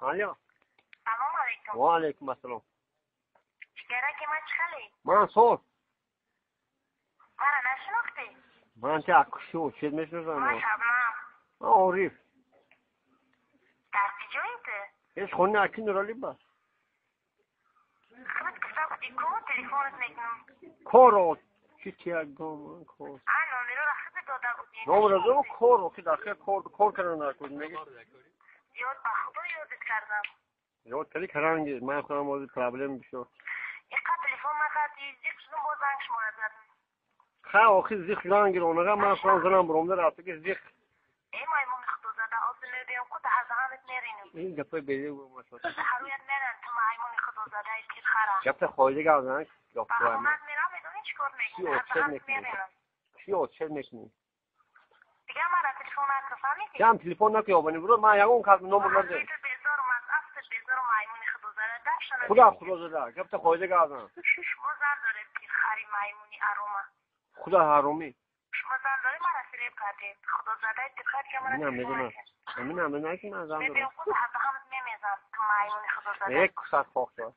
Алло. Салом алейкум. Ва алейкум ассалом. Ҷигараки ман чӣ хеле? Ман соз. Мара нашинохтӣ? Ман чи акшу чиз мешиносам? Ман Шабнам. Ман Ориф. Дар куҷои ту? Ҳеч хони аки Нурали ба. Худат гуфта будӣ ку телефонат мекунам. Коро чи тиягом кор. А номероро худат дода будӣ. Номеро кор охи дахе кор кор кардан накун меги. Ёд ба худо ёдат кардам. Ёд кардӣ каранги ман худам ҳозир проблем бисёр. Иқа телефон накардӣ, зиқ шудум боз занг шуморо задам. Ха охи зиқ шудан гиронага ман худам занам буромда рафта ки зиқ. Э маймуни худозада ҳозир мебиём ку даҳазаҳанат меринам. Ин гапои беҷо гумашод. Ҳаруят меран ту маймуни худозадаи пирхара. Гапта хоида гап зан. Ба хонат мерам медонӣ чӣ кор мекунӣ? Ҳазаҳанат меринам. Чӣ отшед мекунӣ? Дигар мара телефон накун, фаҳмидӣ? Ям телефон накун ёбани буро ман ягон кас номер надорам. Безорум аз афтат безорум маймуни худозада дафшана. Худо худозада гапта хоида гап зан. Шумо зан доред пирхари маймуни арома. Худо ҳаромӣ. Шумо зан доред мара фиреб кардед. Худозадаи пирхар ки мара Аминам медонам. Аминам медонам ки ман зан дорам. Мебиём худ ҳазаҳанат мемезам ту маймуни худозада. Як кусат хок шавад.